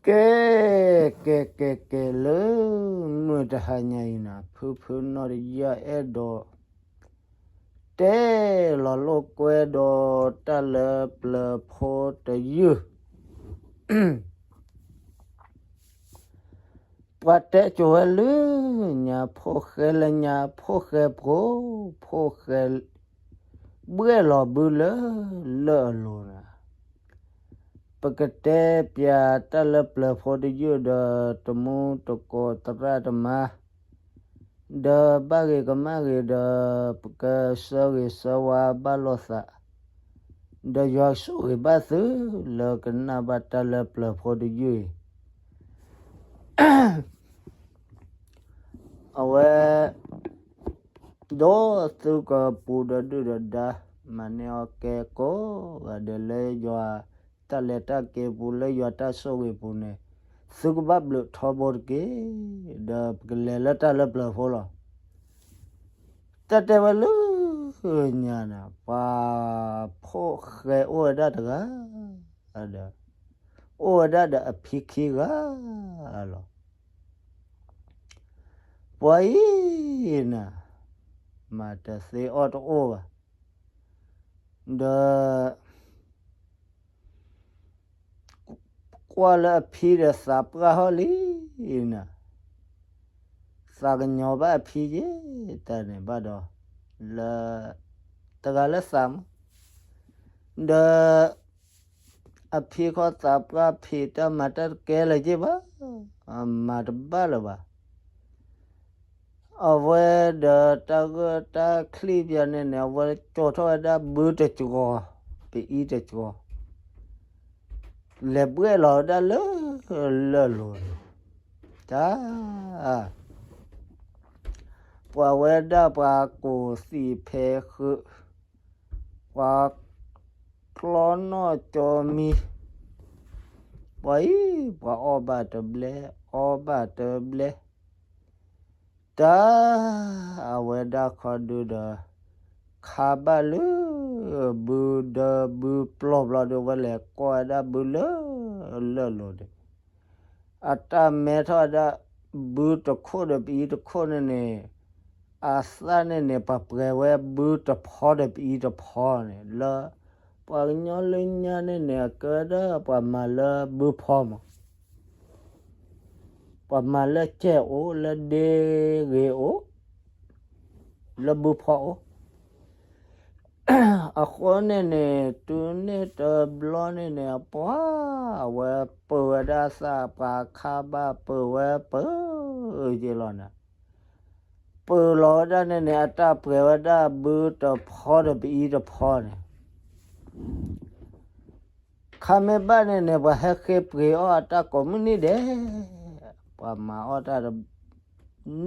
တဲကဲကဲကဲလၢ မုၢ်တဟါညါအံၤနၤ ဖုဖုနီၢ်တယၢ်အဲၣ်ဒိး တဲလီၤလိာ်ကွဲဒီးတၢ်လၢပျၢၤဖိတယုၢ် ပှၤတဲကိၤဝဲလၢ ညါဖိၣ်ဃဲလၢညါဖိၣ်ဃဲဖိ ဖိၣ်ဃဲ ဘှဲၣ်လီၤဘုလၢ လၢၢ်အလိၤနၤ ပကတဲပၠးတၢ်လၢပျၢၤဖိတယုၢ်ဒီး တမူတကိးသရၣ်တမါ ဒီးဘၣ်ဂ့ၤကမၣ်ဂ့ၤဒီး ပကဆၢဂ့ၤဆၢဝါဘၣ်လိာ်သး ဒီးယွၤဆိၣ်ဂ့ၤဘၣ်သု လၢကနၣ်ဘၣ်တၢ်လၢပျၢၤဖိတယုၢ်အံၤ အဝဲ ဒီးသုကပူၤဒီးဒုၣ်ဒီးဒါ မၤန့ၢ်အီၤကဲကိးဂၤဒဲးလၢယွၤတၢ်လဲၤတၢ်က့ၤပူၤ လၢယွၤတၢ်ဆိၣ်ဂ့ၤပူၤန့ၣ် သုကဘၣ်ဘျုးထီဘိတက့ၢ်. ဒီးပကလဲၤလၢတၢ်လၢပျၢၤဖိလီၤ. တၢ်တဲဝဲလၢညါန့ၣ် ပှၤဖိၣ်ဃဲအိၣ်ဝဲဒၣ်တဂၤဒီး အိၣ်ဝဲဒၣ်ဒီးအဖံခံဂၤလီၤ. ပှၤအံၤန့ၣ် မၤတသ့အီၣ်တအိၣ်ဘၣ်. ဒီး ကွၢ်လၢအဖံဒီးသးပှၢ်ဟီၣ်လံန့ၣ် သးကညီၤဘၣ်အဖံက့ၤ တၢ်န့ၣ်ဘၣ်ဒီး လၢ တဂၤလၢသးမး ဒီး အဖံခီသးပှၢ်ဖံးတၢ်မၤတၢ်တကဲလၢၤက့ၤဘၣ်, မၤတဘၣ်လၢၤဘၣ်. အဝဲဒီးတၢ်ဂၢၢ်တၢ်ချံၣ်ပၠးန့ၣ်န့ၣ် အဝဲကၠီၤထီၣ်ဝဲဒၣ်ဘုတကီၤ, ပအံတကီၤ, လဲၤဘှဲၣ်လီၤဝဲဒၣ်လၢ လၢၢ်လိၤန့ၣ်, တၢ် ပှၤဝဲဒၣ်ပှၤကိးသံၣ်ဖဲဃုာ်, ပှၤကျီနီၢ်ကၠီမံၤ, ပှၤအံၤ ပှၤအီၣ်ဘၣ်တဘျဲ, အီဘၣ်တဘျဲ, တၢ် အဝဲဒၣ်ခီဒုဒီး ခါဘၣ်လၢ ဘုဒီးဘုပျီၢ်ဘျီဒီး ဝဲလဲၤကွၢ်ဝဲဒၣ်ဘုလၢ လၢၢ်လိၤဒီး အတၢ်မဲထီၣ်ဝဲဒၣ် ဘုတခိၣ်ဒီးပအံတခိၣ်န့ၣ်န့ၣ်, အသၣ်န့ၣ်န့ၣ် ပှၤပှဲၤဝဲဘုတဖီဒီးပအံတဖီန့ၣ် လၢ ပှၤကညီလၢညါန့ၣ်န့ၣ် အကဲဝဲဒၣ်ပှၤမၤလၢဘုဖီမး, ပှၤမၤလၢကဲၣ်အိၣ် လၢဒ့ဂ့ၤအိၣ် လၢဘုဖီအိၣ် အဃိန့ၣ်န့ၣ် တုၤန့ၣ်တဘျီန့ၣ်န့ၣ် အပှၤ အဝဲပၢၤဝဲဒၣ်သး ပှၤခါဘၣ်ပၢၤဝဲပၢၤက့ၤလီၤန့ၣ်, ပၢၤလီၤဝဲဒၣ်န့ၣ်န့ၣ် အတၢ်ပှဲၤဝဲဒၣ်ဘုတဖီဒီးပအံတဖီန့ၣ်, ခါမ့ၢ်ဘၣ်န့ၣ်န့ၣ် ပှၤဟဲဃ့ပှ့ၤအီၣ်အတၢ်ကိးမုၢ်နံၤဒဲး, ပှၤမၤအီၣ်တၢ်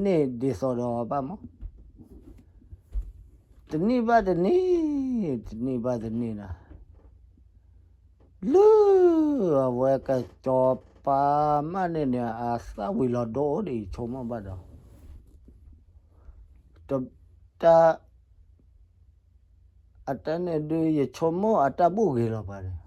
န့ၢ်ဒ်သိးဒီးအီၤဘၣ်မး, တနံၣ်ဘၣ်တနံၣ်, တနံၣ်ဘၣ်တနံၣ်န့ၣ်, လၢအဝဲကစီၤပၤမးန့ၣ်န့ၣ် အသၣ်ဝံၤလီၤဒိအိၣ်ဒံး ယဆိကမိၣ်ဘၣ်ဒီး တၢ် အတၢ်န့ၣ်ဒုး ယဆိကမိၣ်အတၢ်ဘူၣ်ဂ့ၤလီၤပှၤန့ၣ်,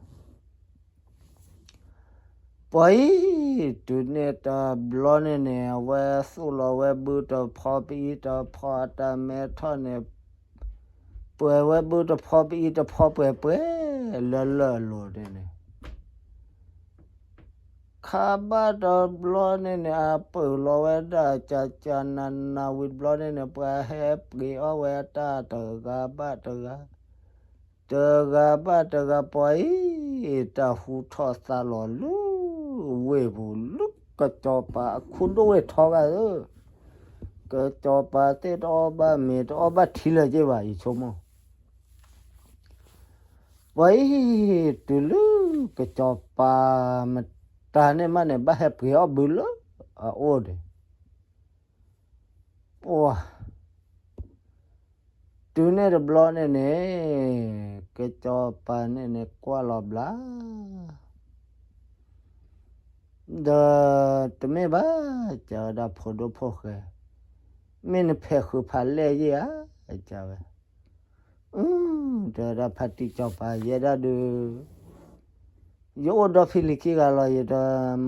ပှၤအံၤ တုၤန့ၣ်တဘျီန့ၣ်န့ၣ် အဝဲသူၣ်လီၤဝဲဘုတဖီပအံတဖီ အတၢ်မဲထီၣ်န့ၣ် ပှဲၤဝဲဘုတဖီပအံတဖီပှဲၤပှဲၤ လၢလၢၢ်လိၤန့ၣ်န့ၣ် ခါဘၣ်တဘျီန့ၣ်န့ၣ် အပၢၤလီၤဝဲဒၣ် ကကနနၤဝံၤတဘျီန့ၣ်န့ၣ် ပှၤဟဲပှ့ၤအီၣ်ဝဲတၢ်တဂၤဘၣ်တဂၤ, တဂၤဘၣ်တဂၤ ပှၤအံၤ တၢ်ဟူထီၣ်သါလီၤလၢ ဝ့ၢ်ပူၤလၢ ကစီၤပၤအခူဒိၣ်ဝ့ၢ်ထီဂၤဧၢ, ကစီၤပၤသ့ၣ်တအီၣ်ဘၣ်မ့ၤ တအီၣ်ဘၣ်ထံလၢၤက့ၤဘၣ် ယဆိကမိၣ် ပှၤအံၤ တုၤလၢ ကစီၤပၤမတၤန့ၣ်မးန့ၣ် ဘၣ်ဟဲပှ့ၤအီၣ်ဘုလၢအအိၣ်ဒီး ပှၤ တုၤန့ၣ်တဘျီန့ၣ်န့ၣ် ကစီၤပၤန့ၣ်န့ၣ် ကွၢ်လီၤဘျါ ဒီး တမ့ၢ်ဘၣ် ကဝဲဒၣ်ဖိဒိၣ်ဖိၣ်ဃဲ မ့ၢ်နဖဲးဃုဖးလဲၢ်ယဲၢ်ဧါ ကဝဲ တဲဝဲဒၣ်ဖါတံၢ်စီၤပၤယဲဒၣ်ဒုး ယအိၣ်ဒီဖံလံၤခံဂၤလီၤ, ယတ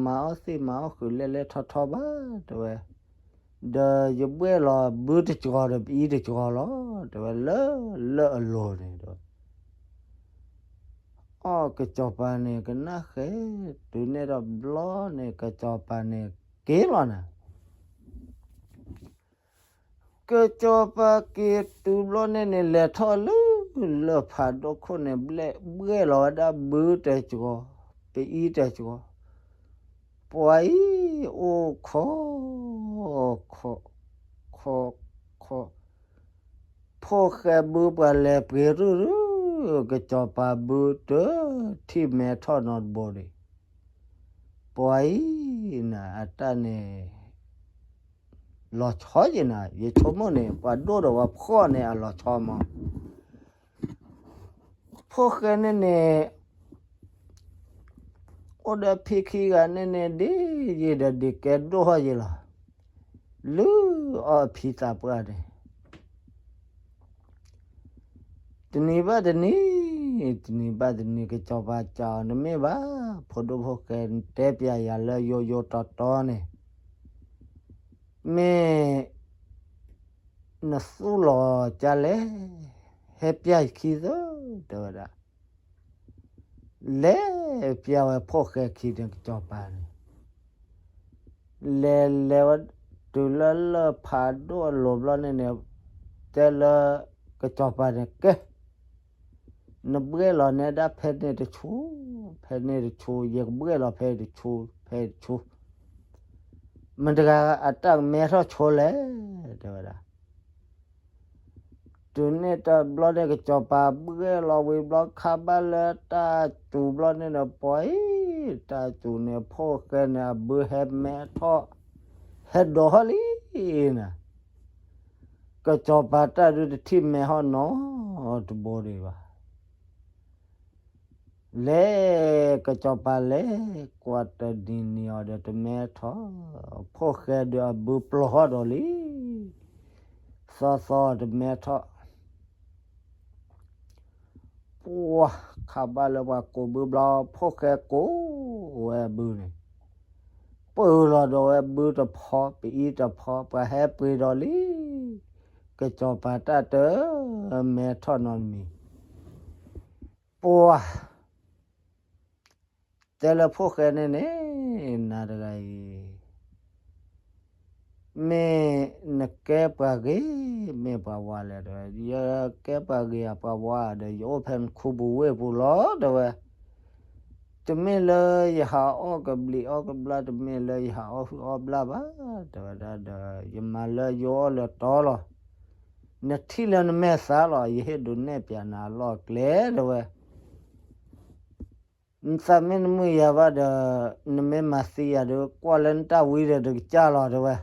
မၤအီၣ်သ့ၣ်မၤအီၣ်ဃုာ်လဲၣ်လဲၣ်ထီထီဘၣ် တဲဝဲ, ဒီးယဘှဲၣ်လီၤဘုတစှီၤဒီး ပအံၤတစှီၤလီၤ တဲဝဲလၢ လၢအလိၤန့ၣ် တဲဝဲ. အီၣ်ကစီၤပၤန့ၣ် ကနၣ်ဃဲ, တုၤန့ၣ်တဘျီန့ၣ် ကစီၤပၤန့ၣ် က့ၤလီၤနၤ. ကစီၤပၤက့ၤတုၤဘျီန့ၣ်န့ၣ် လဲၤထီၣ်လၢ လၢၢ်ဖးဒိၣ်ခိၣ်န့ၣ် ဘှဲၣ်လီၤဝဲဒၣ်ဘုတစှီၤ, ပအံၤတစှီၤ, ပှၤအံၤ အိၣ်ခိး ခိး ခိး ခိး ဖိၣ်ဃဲဘုပှၤလဲၤပှ့ၤရုၢ်ရုၢ်, ကစီၤပၤဘုတထံၣ်မဲထီၣ်နီတဘိဒံး. ပှၤအံၤနၤ အတၢ်န့ၣ် လီၤဆီယံၤနၤ, ယဆိကမိၣ်န့ၣ် ပှၤဒိၣ်ဒီးပှၤဖှီၣ်န့ၣ် အလီၤဆီမး. ဖိၣ်ဃဲန့ၣ်န့ၣ် အိၣ်ဒီးဖံခံဂၤန့ၣ်န့ၣ် ဒ်ယံၤဒီးဒ်ကဲဒိၣ်ထီၣ်ယံၤလီၤ. လုၢ်အီၣ်အဖံသးပှၢ်န့ၣ် တနံၤဘၣ်တနံၤ, တနံၤဘၣ်တနံၤ ကစီၤပၤစံးအီၤ နမ့ၢ်ဘၣ် ဖိဒိၣ်ဖိၣ်ဃဲ နတဲပျးယၤလၢယိယိတီတီန့ၣ်, မ့ၢ်နသူၣ်လီၤကလဲၣ်, ဟဲပျးယခံသၢ, တဲဝဲဒၣ်. လဲၤပျးဝဲဖိၣ်ဃဲခံန့ၣ် ကစီၤပၤန့ၣ် လဲၤလဲၤဝဲတုၤလၢလၢၢ်ဖးဒိၣ်အလိၤဘျီန့ၣ်န့ၣ်, တဲလၢကစီၤပၤန့ၣ် ကဲ, နဘှဲၣ်လီၤနဲဒၣ်ဖဲန့ၣ်တဆူ, ဖဲန့ၣ်တဆူ, ယကဘှဲၣ်လီၤဖဲတဆူ, ဖဲတဆူ, မတၤတဂၤအတၢ်ကမဲထီၣ်ဆိလဲၣ်, တဲဝဲဒၣ်. တုၤန့ၣ်တဘျီန့ၣ် ကစီၤပၤဘှဲၣ်လီၤဝံၤဘျီခါဘၣ်လၢတၢ်စူၤဘျီန့ၣ်ဒီး ပှၤအံၤ တၢ်စူၤန့ၣ် ဖိၣ်ဃဲန့ၣ် အဘုဟဲမဲထီၣ်, ဟဲဒိးထီၣ်လံနၤ. ကစီၤပၤတၢ်ဒုးတထံၣ်မဲထီၣ်နီတဘိဒံးဘၣ်. လဲၤ, ကစီၤပၤလဲၤကွၢ်တနံၤနံၤအီၤဒီးတမဲထီၣ်, ဖိၣ်ဃဲဒီးအဘုပျီၢ်ထီၣ်ဒီးလံ, သီသီတမဲထီၣ်, ပှၤခးဘၣ်လၢပှၤကိးဘုဘျီ, ဖိၣ်ဃဲကိးဝဲအဘုန့ၣ်, ပၢၢ်လီၤဒီးဝဲဘုတဖီ ပအံၤတဖီ ပှၤဟဲပှ့ၤဒီးလံ, ကစီၤပၤတၢ်တမဲထီၣ်နီတမံၤ. ပှၤ တဲလၢဖိၣ်ဃဲန့ၣ်န့ၣ်, နၤတဂၤအံၤ မ့ၢ်နကဲပှၤဂ့ၤ မ့ၢ်ပှၤဝါလဲၣ် တဲဝဲ. ယကဲပှၤဂ့ၤဧါ ပှၤဝါဧါဒီး ယအိၣ်ဖဲနခူပူၤဝ့ၢ်ပူၤလီၤ တဲဝဲ. တမ့ၢ်လၢယဟးအီၣ်ကဘျံးအီၣ်ကဘျၣ် တမ့ၢ်လၢယဟးအီၣ်ဟုၣ်အီၣ်ဘျၣ်ဘၣ် တဲဝဲဒၣ်ဒီး ယမၤလၢယအိၣ်လၢတီလီၤ. နထံၣ်လၢနမဲာ်သးလီၤ ယဟ့ၣ်ဒုးနဲၣ်ပၠးနၤအလီၢ်အကျဲ တဲဝဲ. နသးမ့ၢ်တမုာ်ယၤဘၣ်ဒီး နမ့ၢ်မၤသံယၤဒီး ကွၢ်လၢနတၢ်ဝံဒီးတကစၢ်လီၤ တဲဝဲ.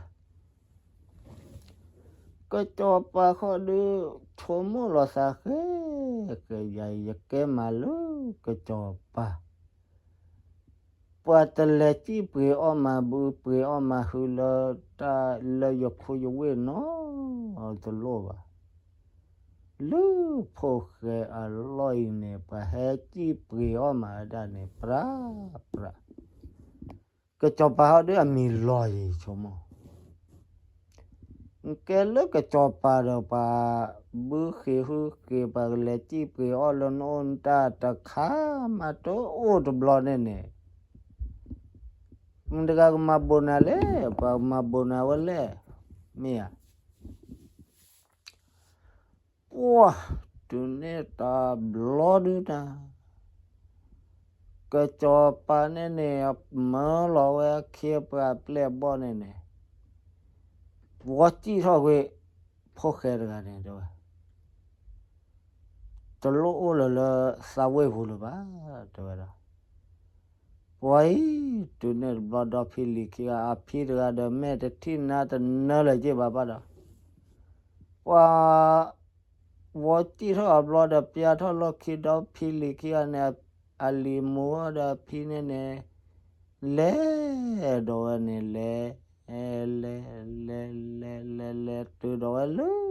ကစီၤပၤဃီဒုး ဆိကမိၣ်လီၤသးဃဲ ဃဲယၤ ယကဲမးလၢကစီၤပၤ ပှၤတလဲၤစံၣ်ပှ့ၤအီၣ်မၤဘုပှ့ၤအီၣ်မၤဟုလၢတၢ်လၢယခူယဝ့ၢ်နီတလိၣ်ဘၣ်. လၢဖိၣ်ဃဲအလီၢ်အံၤန့ၣ် ပှၤဟဲစံၣ်ပှ့ၤအီၣ်မၤဝဲဒၣ်န့ၣ် ပြးပြး ကစီၤပၤဟီဒုးအမံၤလီၤယံၤဆိကမိၣ်. နကဲလၢကစီၤပၤဒီးပှၤဘုဃ့ၤဟုဃ့ၤ ပှၤကလဲၤစံၣ်ပှ့ၤအီၣ်လၢနအိၣ်နတၢ်တခါမးတအိၣ်တဘျီန့ၣ်န့ၣ် မတၤတဂၤကမၤဘိးနၤလဲၣ် ပှၤကမၤဘိးနၤဝဲလဲၣ် မ့ၢ်ဧါ. ပှၤ တုၤန့ၣ်တဘျီဒုးတၢ် ကစီၤပၤန့ၣ်န့ၣ် မၢလီၤဝဲအခ့အပှၤအပျဲၢ်အဘီၣ်န့ၣ်န့ၣ် ဝီစံၣ်ထီၣ်ကွံာ် ဖိၣ်ဃဲတဂၤန့ၣ် တဲဝဲ တလိၣ်အိၣ်လၢၤလၢသးဝ့ၢ်ပူၤလၢၤဘၣ် တဲဝဲဒၣ်. ပှၤအံၤ တုၤန့ၣ်တဘျီဒီဖံလံၤခံဂၤ အဖံတဂၤဒီး မ့ၢ်တထံၣ်နါတနၢလၢၤက့ၤဘၣ်ဘၣ်ဒီး ပှၤ ဝီစံၣ်ထီၣ်အဘျီဒီး ပျၢ်ထီၣ်လီၢ်ခံဒီဖံလံၤခံဂၤန့ၣ် အလံၤမူဒီးအဖံန့ၣ်န့ၣ် လဲၤဒီးဝဲန့ၣ် လဲၤ လဲၤ လဲၤ လဲၤ လဲၤ လဲၤတုၤဒီးဝဲလၢ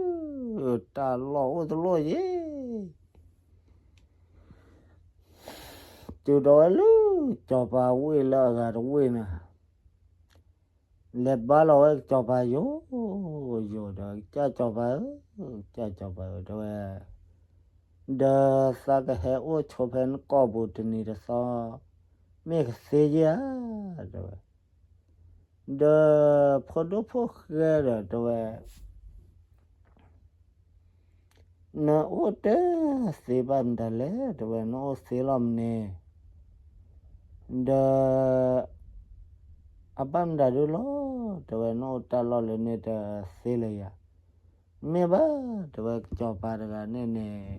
တၢ်လီၢ်အိၣ်တလိၣ်ယံၤ တုၤဒီးဝဲလၢ စီၤပၤဝ့ၢ်လၢအဂၤတဝ့ၢ်န့ၣ်, လဲၤဘါလီၤဝဲကစီၤပၤယိာ်, ယိာ်ဒီး ကစၢ်စီၤပၤဧၢ, ကစၢ်စီၤပၤဧၢ တဲဝဲ, ဒီးသးကဟဲအိၣ်ဆိးဖဲနကိာ်ပူၤတနံၤတသီ, မ့ၢ်ကသ့ဧါ, တဲဝဲ. ဒီးဖိဒိၣ်ဖိၣ်ဃဲဒီးတဲဝဲ, နအိၣ်တသ့ဘၣ်မတၤလဲၣ် တဲဝဲ, နအိၣ်သ့လီၤမန့ၣ်, ဒီး အဘၣ်မတၤဒုလီၤ တဲဝဲ, နအိၣ်တၢ်လီၢ်လၢန့ၣ်တသ့လၢၤယၤ, မ့ၢ်ဘၣ် တဲဝဲ, ကစီၤပၤတဂၤန့ၣ်န့ၣ်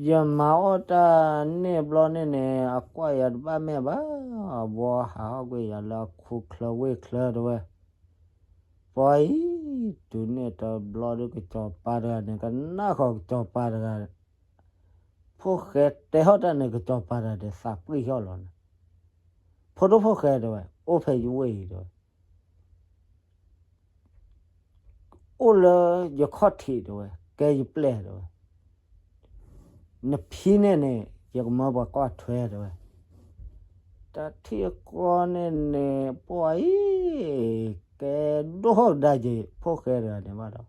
ယမၤအီၣ်တၢ်န့ၣ်ဘျီန့ၣ်န့ၣ် အကွၢ်ယၤတဘၣ်မ့ၢ်ဘၣ်, အဝဲဟးဟီၣ်ကွံာ်ယၤလၢအခူချၢဝ့ၢ်ချၢ တဲဝဲ. ပှၤအံၤ တုၤန့ၣ်တဘျီဒီး ကစီၤပၤတဂၤန့ၣ် ကနၣ်ဃီၤကစီၤပၤတဂၤ, ဖိၣ်ဃဲတဲဟီၣ်တၢ်န့ၣ် ကစီၤပၤတဂၤဒီးသးပှံၢ်ဟီၣ်လီၤန့ၣ်, ဖိဒိၣ်ဖိၣ်ဃဲ တဲဝဲ, အိၣ်ဖဲယဝ့ၢ်အံၤ တဲဝဲ, အိၣ်လၢယခီၣ်ထံး တဲဝဲ, ကဲယပျဲၢ် တဲဝဲ, နဖံန့ၣ်န့ၣ် ယကမၢပှၤကွၢ်ထွဲ တဲဝဲ. တၢ်ထံၣ်အဃိန့ၣ်န့ၣ် ပှၤအံၤ ကဲဒိၣ်ဟီၣ်ကဒါက့ၤ ဖိၣ်ဃဲတဂၤန့ၣ်ဘၣ်ဒီး,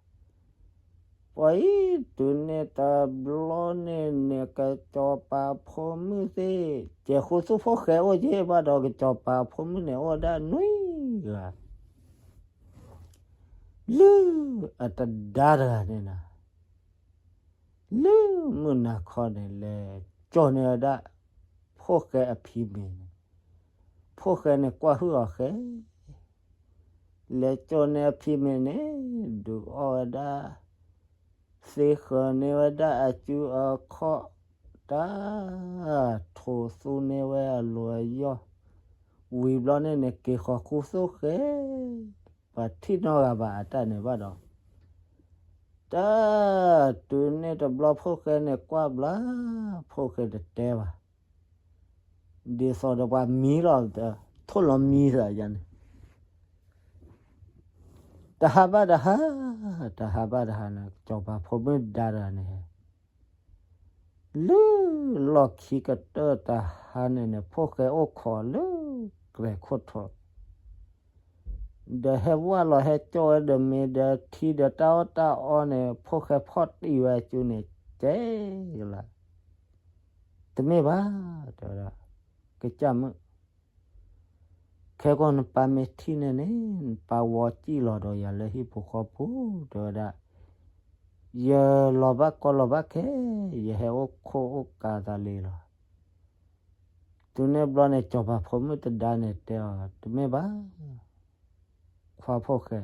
ပှၤအံၤ တုၤန့ၣ်တဘျီန့ၣ်န့ၣ် ကစီၤပၤဖိမုၣ်သ့ၣ် ကဲဃုသူၣ်ဖိၣ်ဃဲအိၣ်က့ၤဘၣ်ဒီး ကစီၤပၤဖိမုၣ်န့ၣ် အိၣ်ဝဲဒၣ်နွံဂၤ လၢအတဒါတဂၤန့ၣ်နၤ, လၢမုၢ်နၤခီန့ၣ် လဲၤကၠီၣ်န့ၢ်ဝဲဒၣ် ဖိၣ်ဃဲအဖံမ့ၤန့ၣ်, ဖိၣ်ဃဲန့ၣ်ကွၢ်ဟုၣ်အီၤဃဲ, လဲၤကၠီၣ်န့ၢ်အဖံမ့ၤန့ၣ် ဒုးအီၣ်ဝဲဒၣ် သ့ဃၢၤန့ၢ်ဝဲဒၣ်အစုအခီၣ်, တၢ် ထိးသူန့ၢ်ဝဲအလီၢ်အယီၢ်, ဝံၤဘျီန့ၣ်န့ၣ် က့ၤဃီၤခူသူၣ်ဃဲ, ပှၤထံၣ်နီတဂၤဘၣ်အတၢ်န့ၣ်ဘၣ်ဒီး, တၢ် တုၤန့ၣ်တဘျီဖိၣ်ဃဲန့ၣ်ကွၢ်ဘျါ, ဖိၣ်ဃဲတတဲဘၣ်, ဒ်သိးဒီးပှၤမံလီၤ, ထိၣ်လီၤမံသးယၤန့ၣ် တဟါဘၣ်တဟါ, တဟါဘၣ်တဟါန့ၣ် ကစီၤပၤဖိမုၣ်ဒါတဂၤန့ၣ် လၢလီၢ်ခံကတၢၢ်တဟါန့ၣ်န့ၣ် ဖိၣ်ဃဲအိၣ်ခိးလၢကြဲၤခိၣ်ထိး, ဒီးဟဲဝဲလီၤဟဲကၠီၣ်ဝဲဒီးမ့ၤဒီးထံဒီးတၢ်အီၣ်တၢ်အီန့ၣ် ဖိၣ်ဃဲဖီၣ်တံၢ်ဝဲအစုန့ၣ် ကဲကလး, တမ့ၢ်ဘၣ်, တဲဝဲဒၣ်, ကစၢ်မုၣ် ခဲကိာ်နပၢ်မ့ၢ်ထံၣ်န့ၣ်န့ၣ် နပၢ်ဝီစံၣ်လီၤဒီးယၤလၢဟံၣ်ပူၤဃီပူၤ တဲဝဲဒၣ်, ယလီၤဘၣ်ကီလီၤဘၣ်ခဲ, ယဟဲအိၣ်ခိၣ်အိၣ်ကးသးလံလီၤ. တုၤန့ၣ်ဘျီန့ၣ် စီၤပၤဖိမုၣ်တဒါန့ၣ်တဲအီၤ, တမ့ၢ်ဘၣ်, ခွါဖိၣ်ဃဲ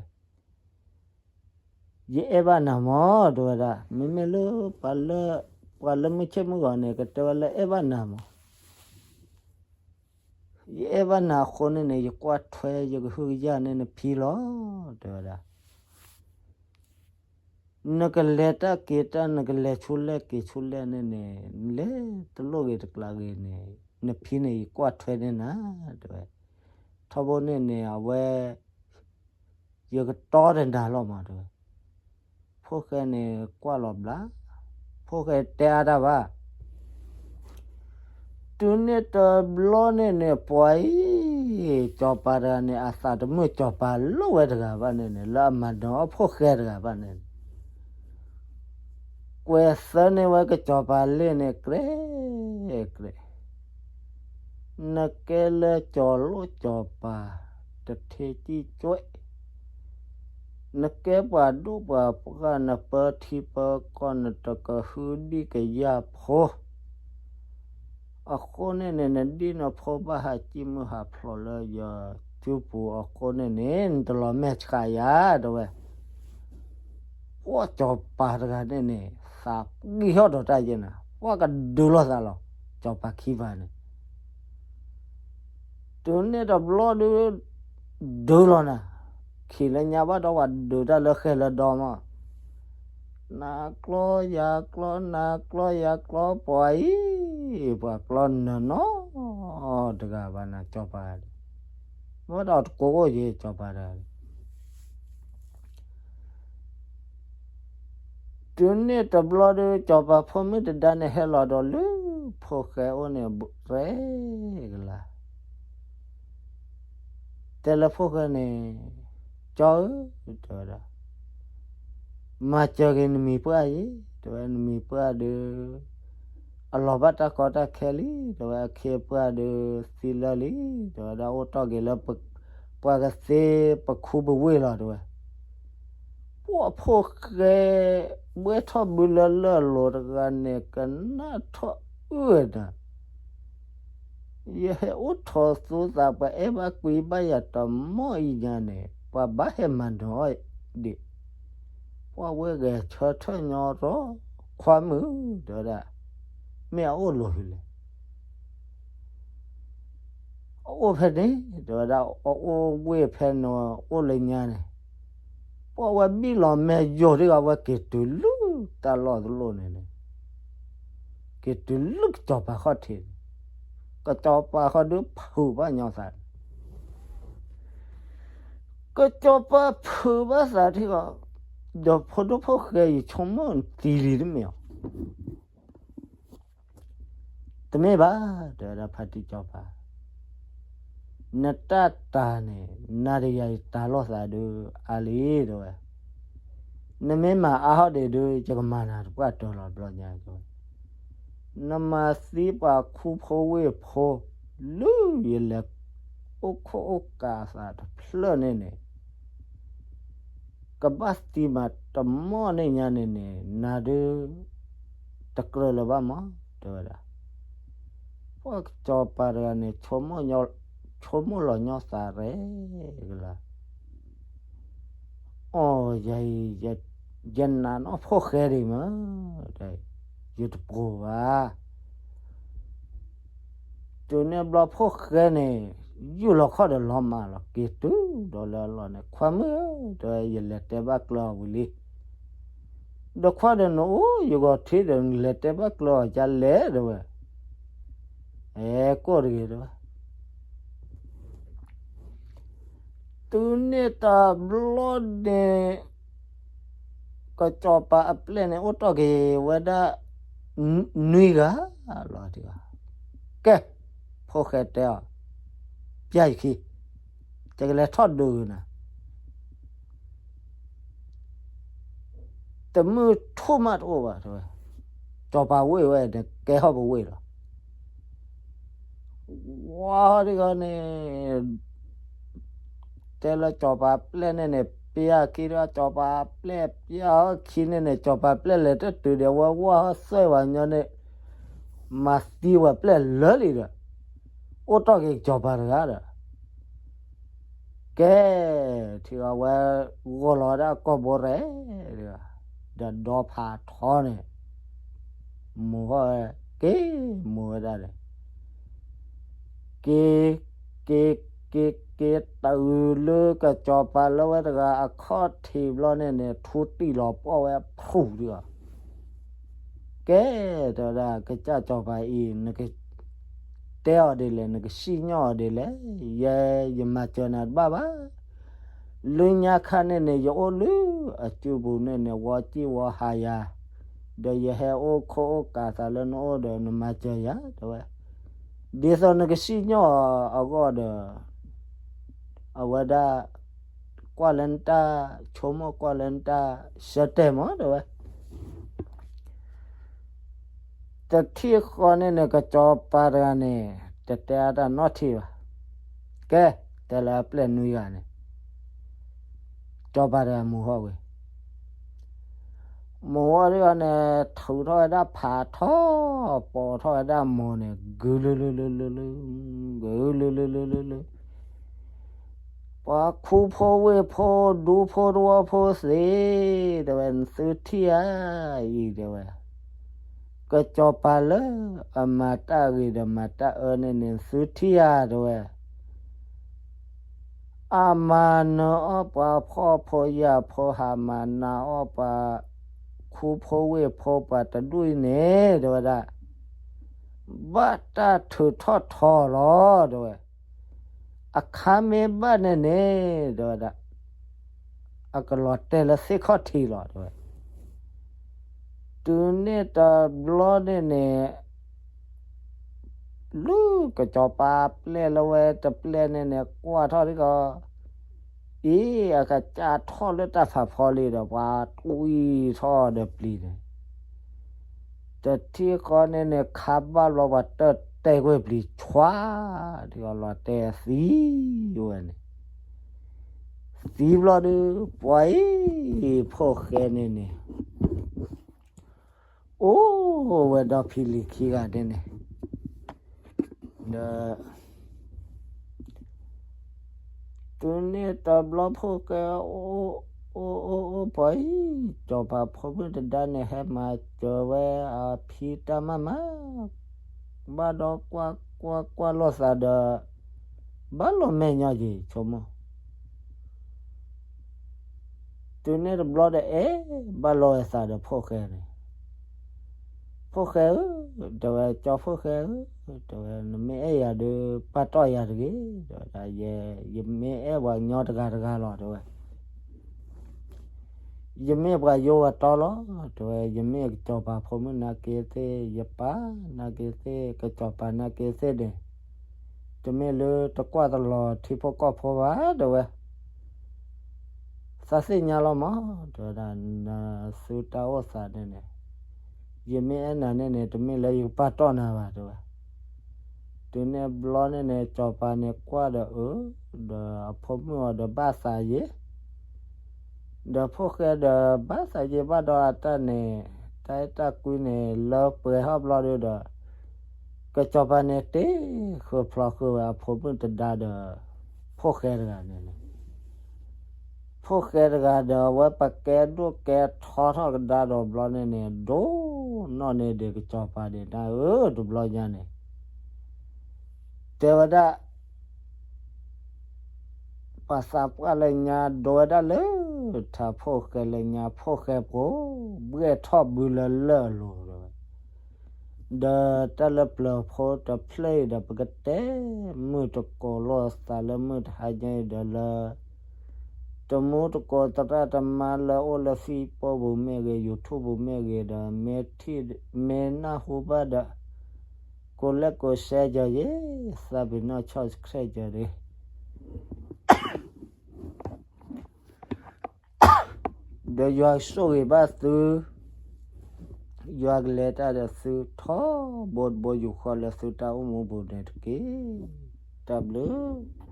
ယအဲၣ်ဘၣ်နၤမး တဲဝဲဒၣ်, မ့မ့ၢ်လၢ ပှၤလၢမုၢ်ဆ့ၣ်မုၢ်ဂီၤန့ၣ် ကတဲဝဲလၢအဲၣ်ဘၣ်နၤမး, ယအဲၣ်ဘၣ်နၤအဃိန့ၣ်န့ၣ် ယကွၢ်ထွဲယကဟုကယာ်န့ၢ်နဖံလီၤ တဲဝဲဒၣ်. နကလဲၤတၢ်က့ၤတၢ် နကလဲၤဆူလဲၣ်က့ၤဆူလဲၣ်န့ၣ်န့ၣ် နလဲၤတလိၣ်ဂ့ၤတကျးဂ့ၤန့ၣ် နဖံန့ၣ် ယကွၢ်ထွဲန့ၢ်နၤ တဲဝဲ. ထီဘိန့ၣ်န့ၣ် အဝဲ ယကတီတနၤလီၤမး တဲဝဲ. ဖိၣ်ဃဲန့ၣ် ကွၢ်လီၤဘျါ, ဖိၣ်ဃဲတဲအါတၢ်ဘၣ်. တုၤန့ၣ်တဘျီန့ၣ်န့ၣ် ပှၤအံၤ စီၤပၤတဂၤန့ၣ် အသးတမုာ်စီၤပၤလိၣ်ဝဲတဂၤဘၣ်န့ၣ်န့ၣ် လၢအမၤနၢၤအီၣ်ဖိၣ်ဃဲတဂၤဘၣ်န့ၣ်န့ၣ် ကွဲးသၢန့ၢ်ဝဲကစီၤပၤလ့ၣ်န့ၣ် ကြဲးကြဲး, နကဲလၢစီၤလိၣ်စီၤပၤ တထ့စံၣ်ကွဲး, နကဲပှၤဒိၣ်ပှၤပှၢ် နပၢထံပၢကီၢ် နတကဟုဒံၣ်ကယာ်ဖိ အဃိန့ၣ်န့ၣ် နဒံၣ်နဖိဘၣ်ဟးစံၣ်မုၢ်ဟးဖျိးလၢယစုပူၤ အဃိန့ၣ်န့ၣ် နတလီၤမဲာ်ဆှးယၤ တဲဝဲ. ပှၤစီၤပၤတဂၤန့ၣ်န့ၣ် သးပှံၢ်ဟီၣ်ဒီးတၢ်ယဲၢ်နၤ ပှၤကဒုးလိာ်သးလီၤ စီၤပၤခံဂၤန့ၣ် တုၤန့ၣ်တဘျီဒုး ဒုးလီၤနၤ, ခံးလၢညါဘၣ်ဒီး ပှၤဒုးတၢ်လၢဃဲၤလၢဒီမး, နၤကျီယၤကျီ နၤကျီယၤကျီ ပှၤအံၤ ပှၤကျီနၢၤနီတဂၤဘၣ်နၤ စီၤပၤ, ဘၣ်ဒီးတကိးအိၣ်ယဲ စီၤပၤတဂၤ တုၤန့ၣ်တဘျီဒီး စီၤပၤဖိမုၣ်တဒါန့ၣ် ဟဲလီၤဒီးလၢ ဖိၣ်ဃဲအိၣ်န့ၣ် ရဲၣ်ကလာ် တဲလၢဖိၣ်ဃဲန့ၣ်, ကၠီဧၢ, တဲဝဲဒၣ်, မၤစၢၤက့ၤနမံၤပှၢ်အံၤ, တဲဝဲ နမံၤပှၢ်ဒီး အလီၤဘၣ်တၢ်ကီတၢ်ခဲလံ, တဲဝဲ အခ့အပှၢ်ဒီး သံလၢာ်လံ, တဲဝဲဒၣ် အိၣ်တ့ၢ်က့ၤလၢပှၤကသ့ပခူပဝ့ၢ်လီၤ တဲဝဲ. ပှၤဖိၣ်ဃဲ ဘှဲထီၣ်ဘုလၢလၢၢ်လိၤတဂၤန့ၣ် ကနၣ်ထီၣ်အုၣ်နၤ, ယဟဲအိၣ်ထီၣ်သူသး ပှၤအဲၣ်ဘၣ်ကွံဘၣ်ယၤတမီၢ်အံၤညါန့ၣ် ပှၤဘၣ်ဟဲမၤနၢၤအီၤဒံး, ပှၤဝဲဂဲၤဆၢထၢၣ်ညီရီ ခွါမုၣ်, တဲဝဲဒၣ်, မ့ၢ်အအိၣ်လိၤဖဲလဲၣ်. အအိၣ်ဖဲန့ၣ်, တဲဝဲဒၣ်, အအိၣ်ဝ့ၢ်ဖဲန့ၣ် အိၣ်လၢညါန့ၣ်, ပှၤဝဲဘံၣ်လီၤမဲာ်ယိာ်ဒံးဂၤ ဝဲက့ၤတုၤလၢတၢ်လီၢ်တလီၢ်န့ၣ်န့ၣ်, က့ၤတုၤလၢကစီၤပၤခီၣ်ထံးန့ၣ်, ကစီၤပၤဃီဒုးဖုးဘၣ်ညီသးန့ၣ်, ကစီၤပၤဖုးဘၣ်သးထံဂီၤ, ဒီးဖိဒိၣ်ဖိၣ်ဃဲ ယဆိကမိၣ်နသံလံတမ့ၢ်ဧါ. တမ့ၢ်ဘၣ်, တဲဝဲဒၣ် ဖါတံၢ်စီၤပၤ, နတၢ်တၤန့ၣ် နၤဒီးယၤ ယတၤလိာ်သးဒုးအါလံ တဲဝဲ, နမ့ၢ်မၤအါထီၣ်ဒံးဒုး ယကမၤနၤတပှၢ်တၢၢ်လီၤ ဘျီညါ တဲဝဲ, နမၤသံပှၤခူဖိဝ့ၢ်ဖိ လၢယလဲၤအိၣ်ခိၣ်အိၣ်ကးသးတဖျၢၣ်န့ၣ်န့ၣ် ကဘၣ်သံမးတမီၢ်န့ၣ်ညါန့ၣ်န့ၣ် နၤဒုး တကြၢးလၢၤဘၣ်မး တဲဝဲဒၣ်. ပှၤစီၤပၤတဂၤန့ၣ် ဆိကမိၣ်လီၤညီသးရဲၣ်ကလာ်, အိ ယနာ်နီၢ်ဖိၣ်ဃဲဒံးမး, ယတပိာ်ဘၣ်. တုၤန့ၣ်ဘျီဖိၣ်ဃဲန့ၣ် ယူၢ်လီၤခီၣ်ဒီးလီၤမၢ်လီၤ, က့ၤတုၤဒီးလၢအလီၢ်န့ၣ် ခွါမုၣ်ဧၢ, တဲဝဲ ယလဲၤတဲဘၣ်ကျၢၤအီၤဝံၤလံ. ဒီးခွါဒီး နအိၣ်ယဂီၤထံဒီး နလဲၤတဲဘၣ်ကျၢၤအီၤဒ်လဲၣ် တဲဝဲ. အဲ ကိၣ်တဂ့ၤ တဲဝဲ. တုၤန့ၣ်တဘျီန့ၣ် ကစီၤပၤအပျဲၢ်န့ၣ် အိၣ်တ့ၢ်က့ၤဝဲဒၣ် နွံဂၤလီၤ. ကဲ, ဖိၣ်ဃဲတဲအီၤ, ပျၢ်ယခံ, ယကလဲၤထီၣ်ဒုးနၤ တမုၢ်ထူၣ်မးတအိၣ်ဘၣ် တဲဝဲ. စီၤပၤဝ့ၢ်ဝဲန့ၣ် ကဲထီၣ်ပဝ့ၢ်လီၤ. ဝါ ဟီဒ်ဂီၤန့ၣ် တဲလၢစီၤပၤပျဲၢ်န့ၣ်န့ၣ် ပျၢ်ခံဒီး စီၤပၤပျဲၢ်ပျၢ်အီၤခံန့ၣ်န့ၣ် စီၤပၤပျဲၢ်လဲၤတတုၤဒီး ဝဲဝါ ဟီသွဲၣ်ဝဲညီန့ၣ် မၤသံဝဲပျဲၢ်လၢာ်လံဒီး အိၣ်တ့ၢ်က့ၤစီၤပၤတဂၤဒီး ကဲ, ထံဂီၤဝဲ ဂီၢ်လီၤဝဲဒၣ်ကီၢ်ဘိရဲၣ်, ဒီးဒီဖးထီန့ၣ် မိၢ်ဟီၣ်ဝဲ က့ၤမိၢ်ဝဲဒၣ်န့ၣ် က့ၤ, က့ၤ, က့ၤ, က့ၤတုၤလၢကစီၤပၤလၢဝဲတဂၤအခီၣ်ထံးဘျီန့ၣ်န့ၣ် ထူတံၢ်လီၤပှီၢ်ဝဲဖူးဒီး ကဲ, တဲဝဲဒၣ် ကစၢ်စီၤပၤအံၤ နကတဲအီၤဒ်လဲၣ်, နကစံၣ်ညီၣ်အီၤဒ်လဲၣ်, ယဲ ယမၤစၢၤနၤတဘၣ်ဘၣ်. လၢညါခါန့ၣ်န့ၣ် ယအိၣ်လၢအစုပူၤန့ၣ်န့ၣ် ဝီစံၣ်ဝီဟးယၤ, ဒီးယဟဲအိၣ်ခိၣ်အိၣ်ကးသးလၢနအိၣ်ဒီး နမၤစၢၤယၤ တဲဝဲ. ဒ်သိးနကစံၣ်ညီၣ်အဂီၢ်ဒီး အဝဲဒၣ် ကွၢ်လၢနတၢ်ဆိကမိၣ် ကွၢ်လၢနတၢ်ဆၢတဲာ်မး တဲဝဲ. တထံၣ်ဃီန့ၣ်န့ၣ် ကစီၤပၤတဂၤန့ၣ် တတဲအတၢ်နီတထံၣ်ဘၣ်. ကဲ, တဲလၢအပျဲၢ်နွံဂၤန့ၣ် စီၤပၤတဂၤမုာ်ဟီၣ်ဝဲ မိၢ်ဝဲဒၣ်န့ၣ် ထုးထီၣ်ဝဲဒၣ်ဖးထီ, ပိာ်ထီၣ်ဝဲဒၣ်မိၢ်န့ၣ် ဂုာ်လုာ်လုာ်လုာ်လုာ်လုာ်, ဂုာ်လုာ်လုာ်လုာ်လုာ်လုာ်, ပှၤခူဖိဝ့ၢ်ဖိ ဒူဖိတဝီဖိသ့ၣ်, တဲဝဲ နသုထံၣ်ဧါအံၤ တဲဝဲ, ကစီၤပၤလၢအမၤတၢ်ဂ့ၤဒီးမၤတၢ်အၢန့ၣ်န့ၣ် နသုထံၣ်ဧါ တဲဝဲ. အမၤနၢၤအီၣ်ပှၤဖှီၣ်ဖိယာ်ဖိ ဟးမၤနးအီၣ်ပှၤခူဖိဝ့ၢ်ဖိ ပှၤတဒူၣ်အံၤန့ၣ် တဲဝဲဒၣ်, ဘၣ်တၢ်ထုးထီၣ်ထီလီၤ တဲဝဲ. အခါမ့ၢ်ဘၣ်န့ၣ်န့ၣ် တဲဝဲဒၣ်, အကလီၤတဲာ်လၢသ့ၣ်ခီၣ်ထံးလီၤ တဲဝဲ. တုၤန့ၣ်တဘျီန့ၣ်န့ၣ် လၢကစီၤပၤပျဲၢ်လၢဝဲတပျဲၢ်န့ၣ်န့ၣ် ကွၢ်ထီၣ်ဒ်ကီး, အ့ အကစၢ်ထီၣ်လၢတၢ်ဖးဖီလံဒီး ပှၤတွံၢ်ထီၣ်ဒီးပျံၤန့ၣ်, တထံၣ်ဃီန့ၣ်န့ၣ် ခါဘၣ်ဘျီပှၤတၢၢ်တဲာ်ကွံာ်ပျံၤ ဆွါ, ဒ်ကီးလီၤတဲာ်သံဝဲန့ၣ်, သံဘျီဒုး ပှၤအံၤ ဖိၣ်ဃဲန့ၣ်န့ၣ် အိၣ်ဝဲဒီးဖံလံၤခံဂၤန့ၣ်န့ၣ်, ဒီး တုၤန့ၣ်တဘျီဖိၣ်ဃဲ အိၣ်အိၣ်အိၣ်အိၣ်ပှၤအံၤ, စီၤပၤဖိမုၣ်တဒါန့ၣ် ဟဲမၤစၢၤဝဲအဖံတၢ်မၤမၤ, ဘၣ်ဒီးကွၢ်ကွၢ်ကွၢ်လိာ်သးဒီး ဘၣ်လိာ်မဲာ်ညီယံၤဆိကမိၣ် တုၤန့ၣ်တဘျီဒီး အဲၣ်ဘၣ်လိာ်ဝဲသးဒီးဖိၣ်ဃဲန့ၣ်, ဖိၣ်ဃဲဧၢ, တဲဝဲ ကၠီဖိၣ်ဃဲဧၢ, တဲဝဲ နမ့ၢ်အဲၣ်ယၤဒီး ပာ်တီၢ်ယၤတဂ့ၤ, တဲဝဲဒၣ် ယမ့ၢ်အဲၣ်ပှၤကညီတဂၤတဂၤလီၤ တဲဝဲ ယမ့ၢ်ပှၤယိဝၤတီလီၤ, တဲဝဲ ယမ့ၢ်ကစီၤပၤဖိမုၣ်နာ်က့ၤသ့ၣ်, ယပၢ်နာ်က့ၤသ့ၣ်, ကစီၤပၤနာ်က့ၤသ့ၣ်န့ၣ်, တမ့ၢ်လၢတကွၢ်တလီၤထံဖိကီၢ်ဖိဘၣ် တဲဝဲ သးသ့ၣ်ညါလီၤမး, တဲဝဲဒၣ် နသုတၢ်အိၣ်သးန့ၣ်န့ၣ်, ယမ့ၢ်အဲၣ်နၤန့ၣ်န့ၣ် တမ့ၢ်လၢယကပာ်တီၢ်နၤဘၣ် တဲဝဲ, တုၤန့ၣ်ဘျီန့ၣ်န့ၣ် စီၤပၤန့ၣ်ကွၢ်ဒီးအၢ, ဒီးအဖိမုၣ်အီၤဒီးဘၣ်သးယ့ၤ, ဒီးဖိၣ်ဃဲဒီးဘၣ်သးယ့ၤဘၣ်ဒီးအတၢ်န့ၣ်, တၢ်အဲၣ်တၢ်ကွံန့ၣ် လၢပှဲၤထီၣ်ဘျီဒုးဒီး ကစီၤပၤန့ၣ်တ့ဃုာ်ဖျီဃုာ်ဝဲအဖိမုၣ်တဒါဒီး ဖိၣ်ဃဲတဂၤန့ၣ်န့ၣ်, ဖိၣ်ဃဲတဂၤဒီးအဝဲပကဲဒိၣ်ကဲထီထီၣ်ကဒါဒီးဘျီန့ၣ်န့ၣ် ဒိၣ်နီၢ်န့ၢ်ဒံးကစီၤပၤဒံးတၢ်အၢ တဘျီညါန့ၣ်, တဲဝဲဒၣ် ပှၤသးပှၢ်လၢညါ ဒိးဝဲဒၣ်လၢထးဖိၣ်ဃဲလၢညါ ဖိၣ်ဃဲပှိၤ ဘှဲၣ်ထီၣ်ဘုလၢလၢၢ်အလိၤ တဲဝဲ, ဒီးတၢ်လၢပျၢၤဖိတဖျၢၣ်အံၤဒီး ပကတဲမုၢ်တကိးလိာ်သးလၢမုၢ်တဟါညါအံၤဒီးလၢ တမူတကိးသရၣ်သမါလၢအိၣ်လၢ Facebook ပူၤမ့ၢ်ဂ့ၤ YouTube ပူၤမ့ၢ်ဂ့ၤဒီး မ့ၢ်ထံၣ် မ့ၢ်နၢ်ဟူဘၣ်ဒီး ကိးလဲၣ်ကိး share ကၢၤယ့ၤ သးပ့ၤနီၣ် subscribe ကၢၤတဂ့ၤ ဒီးယွၤဆိၣ်ဂ့ၤဘၣ်သု, ယွၤကလဲၤတၢ်ဒီးသုထီဘိတဘိယူၢ်ဃီလၢသုတၢ်အိၣ်မူပူၤန့ၣ်တက့ၢ်. တၢ်ဘျုး